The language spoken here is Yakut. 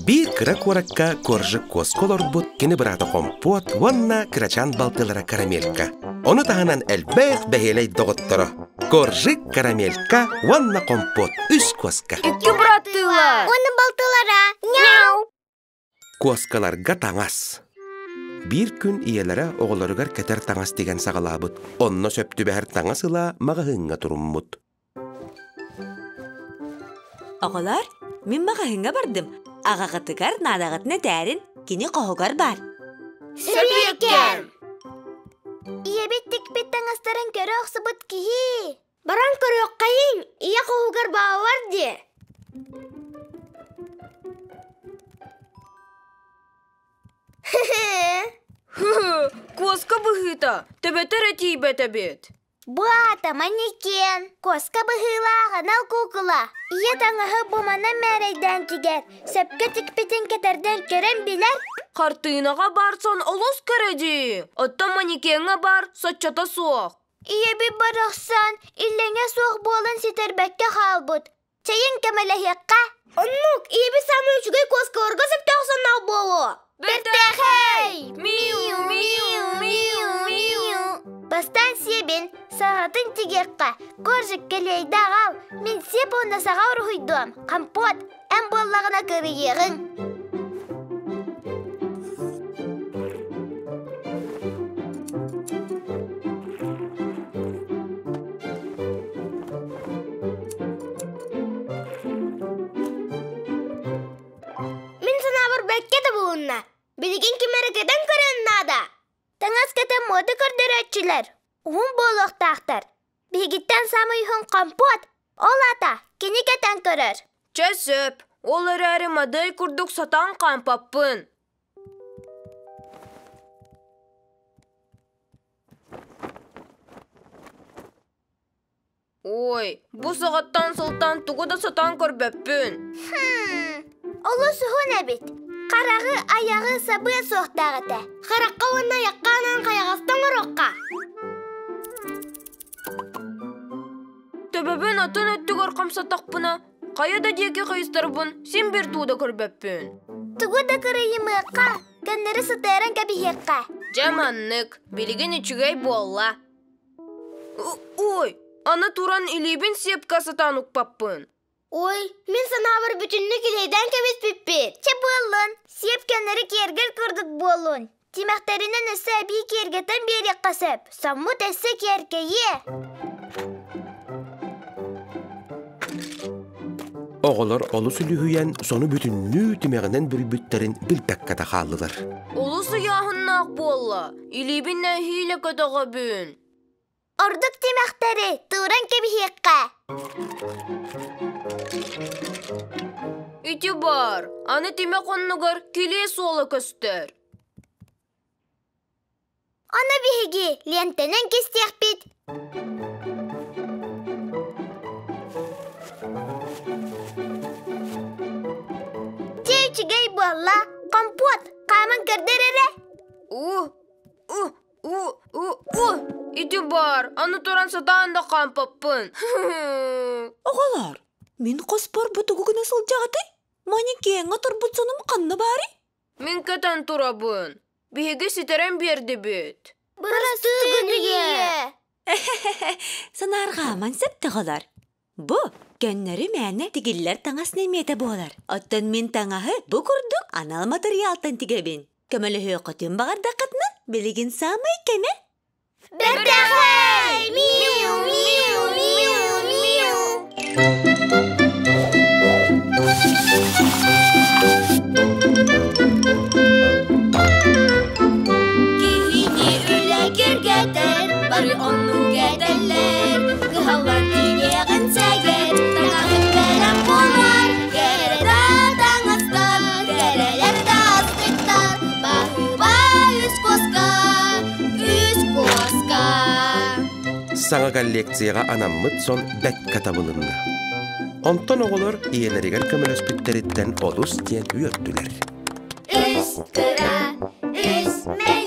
Биир кыра куоракка Коржик куоска олорбут кини быраата Хомпуот уонна кырачаан балтылара Карамелька. Ону таһынан элбэх бэһиэлэй доҕотторо Коржик, Карамелька уонна Хомпуот үс куоска. Икки быраттыылар. Уонна балтылара. Няу! Куоскаларга таҥас. Биир күн ийэлэрэ оҕолоругар кэтэр таҥас тигэн саҕалаабыт. Онно сөп түбэһэр таҥас ыла маҕаһыыҥҥа туруммут. Оҕолор, мин маҕаһыыҥҥа бардым. Аҕаҕытыгар наадаҕытын этээрин, кини хоһугар баар. Сөпүөккэм! Ийэбит тикпит таҥастарын көрө охсубут киһи. Баран көрүөххэйиҥ, ийэ хоһугар бааллар дии. Куоска быһыыта, төбөтө эрэ тиийбэт эбит. Бу аата манекен, куоска быһыылаах анал куукула. Ийэ таҥаһы бу манан мээрэйдээн тигэр, сөпкө тикпитин кэтэрдэн көрөн билэр. Хартыынаҕа баар сон олус кэрэ дии, оттон манекеҥҥа баар соччото суох. Ийэбит барахсан иллэҥэ суох буолан ситэрбэккэ хаалбыт. Чэйиҥ көмөлөһүөххэ. Оннук, ийэбит саамай үчүгэй куоскаларга сөптөөх сонноох буолуо. Бэртээхэй! Миу, миу, миу, миу. Бастаан сиэбин, саҕатын тигиэххэ. Коржик кэлиэйдэ аҕал. Мин сиэп уонна саҕа уруһуйдуом. Компот, эн буоллаҕына кырыйыаҕыҥ. Мин санаабар бэркэ да булунна. Билигин ким эрэ кэтэн көрүөн наада. Таҥас кэтэн муода көрдөрөөччүлэр уһун буолуохтаахтар. Биһигиттэн саамай уһун компот, ол аата кини кэтэн көрөр. Чэ сөп, ол эрээри модель курдук сатаан хаампаппын. Ой, бу саҕаттан сылтаан тугу да сатаан көрбөппүн. Хм, олус уһун эбит. Хараҕы, айаҕы сабыа суохтаах этэ. Харахха уонна айахха анаан хайаҕаста оҥоруохха. Төбөбүн атын өттүгэр хамсатахпына, хайа да диэки хайыстарбын син биир тугу да көрбөппүн. Тугу да кырыйымыахха, көннөрү сытыаран кэбиһиэххэ. Дьэ маннык, билигин үчүгэй буолла. Ой, аны туран илиибин сиэпкэ сатаан укпаппын. Ой, мин санаабар бүтүннүү килэйдээн кэбиспиппит. Чэ буоллун, сиэп көннөрү киэргэл курдук буоллун. Тимэхтэринэн өссө эбии киэргэтэн биэриэххэ сөп. Соммут өссө киэркэйиэ. Оҕолор олус үлүһүйэн, сону бүтүннүү тимэҕинэн бүрүйбүттэрин билбэккэ да хааллылар. Олус ыйааһыннаах буолла. Илиибин нэһиилэ көтөҕөбүн. Ордук тимэхтэри тууран кэбиһиэххэ. Ити баар, аны тимэх оннугар килиэ суола көстөр. Ону биһиги лиэнтэнэн кистиэхпит. Чэ үчүгэй буолла, компот, хааман көрдөр эрэ. У, у, у, у, у, ити баар, аны туран сатаан да хаампаппын. Оҕолоор, мин хоспор бу тугу гына сылдьаҕытый? Манекеҥҥа турбут сонум ханна баарый? Мин кэтэн турабын. Биһиги ситэрэн биэрдибит. Бырастыы гыныйа! Санаарҕааман сөптөҕөлөр. Бу көннөрү мээнэ тигиллэр таҥас нэмиэтэ буолар. Оттон мин таҥаһы бу курдук анал матырыйаалтан тигэбин. Көмөлөһүөххүтүн баҕардаххытына, билигин саамай кэмэ. Бэртээхэй! Миу, миу, миу, миу! Киһини үлэ киргэтэр, бары оннук этэллэр. Кыһаллан тиийиэҕин сэгэр, таҥаһын бэлэм буолар. Кэрэ да таҥастар, кэрэлэр да астыктар, баһыыба үс куоска, үс куоска. Саҥа коллекцияҕа анаммыт сон бэккэ табылынна. Онтон оҕолор ийэлэригэр көмөлөспүттэриттэн олус диэн үөрдүлэр. Үс кыра, үс мэй.